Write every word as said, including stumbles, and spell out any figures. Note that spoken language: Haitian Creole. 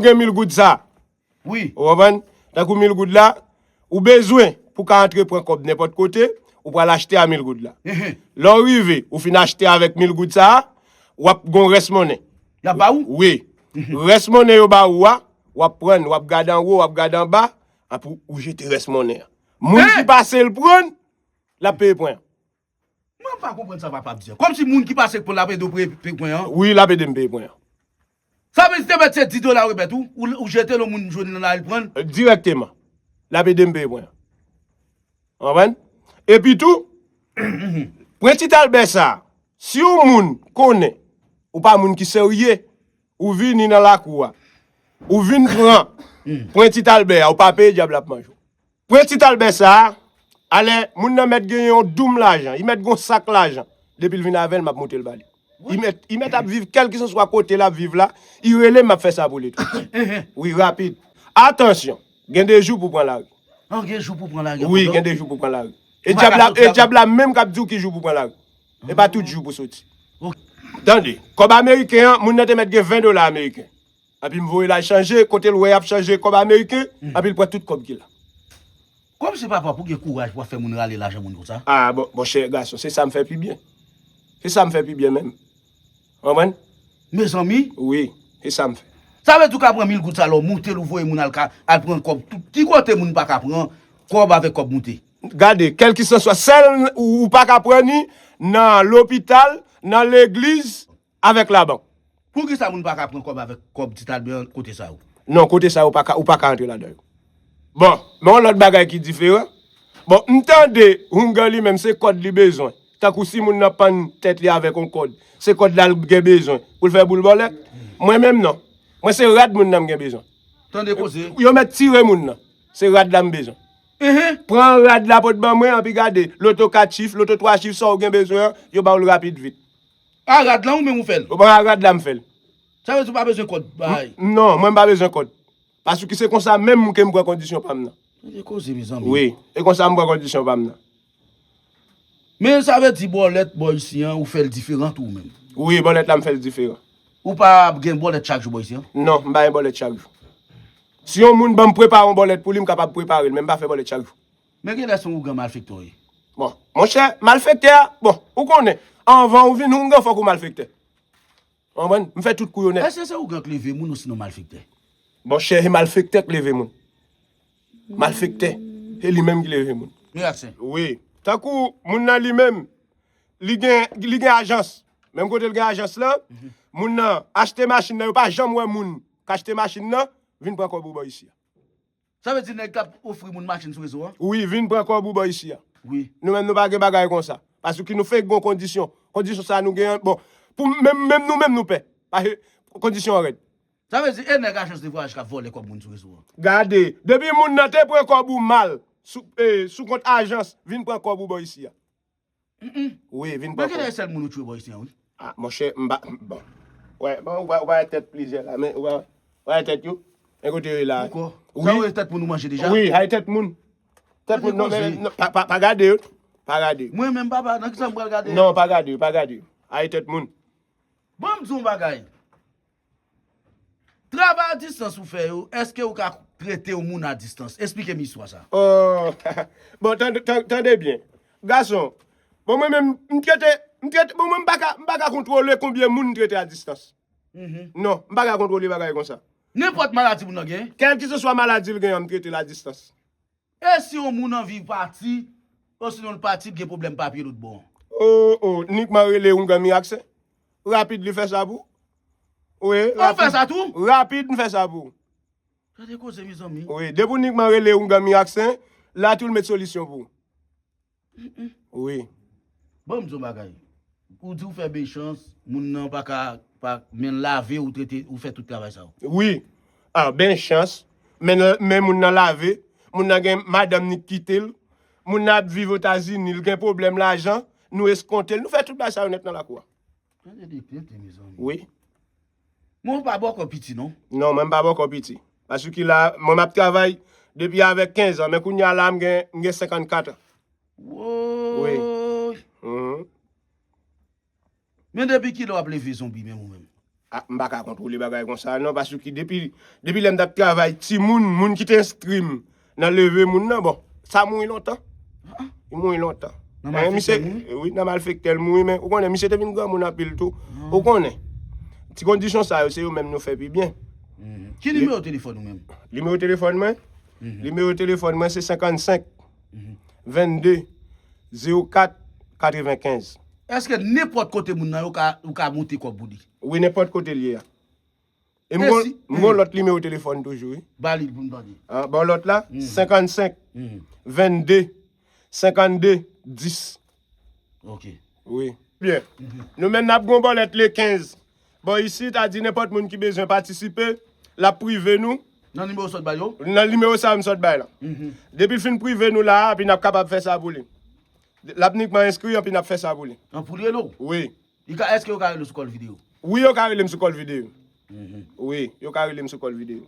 Ou gen mil goud sa. Wi. Ou konprann? Tankou mil goud la, ou bezwen pou ka antre pran kòb nenpòt kote, ou pral achte a mil goud la. Lè w rive, ou fin achte avèk mil goud sa a, w ap gon rès monnen. Y ap ba ou? Wi. Rès monnen yo ba ou a, w ap pran, w ap gade anwo, w ap gade anba, apre ou jete rès monnen an. Moun ki pase l pran, l ap peye pwen an. Mwen pa konprann sa papa ap di an. Kòmsi moun ki pase k pran l ap ede w peye pwen an. Wi, l ap ede m peye pwen an. Sa vle di te mèt se dis dola remèt ou, ou, ou jete l yon moun jwenn nan lari l pran l. Dirèkteman. L ap ede m peye pwen an. Ou konprann? Epi tou, pwen Ti Albè sa, si yon moun konnen ou pa moun ki serye, ou vini nan lakou a, ou vin pran pwen Ti Albè a, ou pa peye dyab la ap manje w. Pwen Ti Albè sa a, alè moun nan mèt gen yon doum lajan, li mèt gon sak lajan. Depi l vin avè l, m ap moute l ba li. Li mèt, li mèt ap viv kèlkeswa kote l ap viv la, li rele m, m ap fè sa pou li tou. Wi, rapid. Atansyon, gen de jou pou pran lari. An gen jou pou pran lari. Wi, gen de jou pou pran lari. E dyab la, e dyab la menm k ap di w ki jou pou pran lari. E pa tout jou pou soti. Tande, kòb ameriken an, moun nan te mèt gen ven dola ameriken. Epi m voye l al chanje, kote l wè y ap chanje kòb ameriken, epi l pran tout kòb ki la. Kòmsi papa pou gen kouraj pou w ap fè moun rale lajan moun konsa? A, bon, monchè gason, se sa m fè pi byen. Se sa m fè pi byen menm. Ou konprann? Mezanmi! Wi, se sa m fè. Sa vle di w ka pran mil goud sa la, w moute l, ou voye moun al ka, al pran kòb. Tout, ki kote moun pa ka pran kòb avèk kòb moute? Gade, kèlkeswa, sèl ou, ou pa ka pran ni nan lopital, nan legliz, avèk labank. Poukisa moun pa ka pran kòb avèk kòb Ti Albè an kote sa yo? Non, kote sa yo ou pa ka, ou pa ka antre ladan yo. Bon, men yon lòt bagay ki diferan. Bon, m tande houngan li menm se kòd li bezwen. Tankou si moun nan pann tèt li avèk yon kòd, se kòd la l gen bezwen pou l fè boul bòlèt. Mwen menm non. Mwen se rad moun nan m gen bezwen. Tande koze. Yo mèt tire moun nan. Se rad la m bezwen. Pran rad la pou t ban mwen, anpi gade, loto kat chif, loto twa chif, sa w gen bezwen an, yo ba w l rapid vit. A rad la ou menm ou fè l? Ou ban a rad la m fè l. Sa vle di ou pa bezwen kòd bay? Non, mwen m pa bezwen kòd. Paske se konsa menm ke m pran kondisyon pa m nan. Tande koze mezanmi. Wi, e konsa m pran kondisyon pa m nan. Men sa vle di bòlèt bò isi an ou fè l diferan tou ou menm? Wi, bòlèt la m fè l diferan. Ou pa ap gen bòlèt chak jou bò isi an? Non, m pa gen bòlèt chak jou. Si yon moun ban m prepare yon bòlèt pou li, m kapab prepare l, men m pa fè bòlèt chak jou. Men genlè se yon ougan malfektè w ye. Bon, monchè, malfektè a, bon, ou konnen, anvan ou vin oungan fòk ou malfektè. Ou konprann? M fè tout kou yo nèt. Èske se ougan k leve moun osinon malfektè? Monchè, se malfektè k leve moun. Malfektè, se li menm ki leve moun. Miraksen. Wi. Tankou moun nan li menm, li gen, li gen ajans. Menm kote l gen ajans lan, moun nan achte machin nan, yo pa janm wè moun k achte machin nan, vin pran kòb ou bò isi a. Sa vle di nèg k ap ofri moun machin sou rezo an? Wi, vin pran kòb ou bò isi a. Wi. Nou menm nou pa gen bagay konsa. Paske nou fenk gen yon kondisyon. Kondisyon sa nou gen an, bon, pou menm, menm nou menm nou pè. Paske kondisyon an rèd. Sa vle di e nèg ajans de vwayaj k ap vòlè kòb moun sou rezo an? Gade, depi moun nan te pran kòb ou mal sou, e, sou kont ajans, vin pran kòb ou bò isi a. Wi, vin pran kòb. Men genlè e sèl moun ou tchwe bò isi an wi. A monchè, m pa, bon. Wè, bon, ou pa, ou pa wè tèt plizyè la, men ou pa, ou pa wè tèt yo? Men kote yo ye la? Poukò? Sa yo ye tèt moun ou manje deja? Wi, a e tèt moun. Tèt moun, non, men, non, pa, pa, pa gade yo. Pa gade yo. Mwen menm papa, nan kisa m pral gade yo? Non, pa gade yo, pa gade yo. A e tèt moun. Ban m di w yon bagay. Travay a distans ou fè yo, èske ou ka trete yon moun a distans? Esplike m istwa sa. Oh, bon, tande, tande, tande byen. Gason, bon, mwen menm, m trete, m trete, bon, mwen m pa ka, m pa ka kontwole konbyen moun m trete a distans. Non, m pa ka kontwole bagay konsa. Nenpòt maladi moun nan gen? Kèlkeswa maladi l gen an, m trete l a distans. E si yon moun anvi pati, osinon l pati, l gen pwoblèm papye lòt bò an? O, o, nikman rele oungan miraksen. Rapid li fè sa pou ou. Wi, rapid. Ou fè sa tou? Rapid m fè sa pou ou. Gade koze mezanmi. Wi, depi w nikman rele oungan miraksen, la tou l met solisyon pou ou. Wi. Ban m di w yon bagay. Ou di w fè mechans, moun nan pa ka, pa, men l lave, ou trete, ou fè tout travay sa yo. Wi. A, ben chans, men, men moun nan lave, moun nan gen madanm ni k kite l, moun nan ap viv Etazini, l gen pwoblèm lajan, nou eskonte l, nou fè tout bagay sa yo nèt nan lakou a. Tande de tete, mezanmi. Wi. Men ou pa bòkò piti, non? Non, mwen m pa bòkò piti. Paske la, mwen m ap travay depi avèk kenz an, men kounye a la, m gen, m gen senkannkat an. Woy! Men depi kilè w ap leve zonbi menm ou menm? Ah, m pa ka kontwole bagay konsa non, paske depi, depi lè m t ap travay timoun, moun ki te enskri m nan leve moun nan, bon, sa mouri lontan. Li mouri lontan. Nan malfektè l mouri? Wi, nan malfektè l mouri, men ou konnen, misye te vin granmoun anpil tou. Ou konnen. Ti kondisyon sa yo, se yo menm nou fè pi byen. Ki nimewo telefòn ou menm? Nimewo telefòn mwen? Nimewo telefòn mwen se senkannsenk, vennde, zewo kat, katrevenkenz. Èske nenpòt kote moun nan yo ka, ou ka moute kòb pou li? Wi, nenpòt kote l ye a. E m gon, m gon lòt nimewo telefòn toujou, wi. Ba li l pou n tande. Ah, bon, lòt la, senkannsenk, vennde, senkannde, dis. Ok. Wi. Byen. Nou menm n ap gon bòlèt le kenz. Bon, isit, a di nenpòt moun ki bezwen patisipe, l ap prive nou. Nan nimewo sòt ba yo? Nan nimewo sa a m sòt bay la. Depi l fin prive nou la a, epi n ap kapab fè sa pou li. L ap nikman enskri, epi n ap fè sa pou li. An pou l rele w? Wi. Li ka, èske yo ka rele w sou kòl videyo? Wi, yo ka rele m sou kòl videyo. Wi, yo ka rele m sou kòl videyo.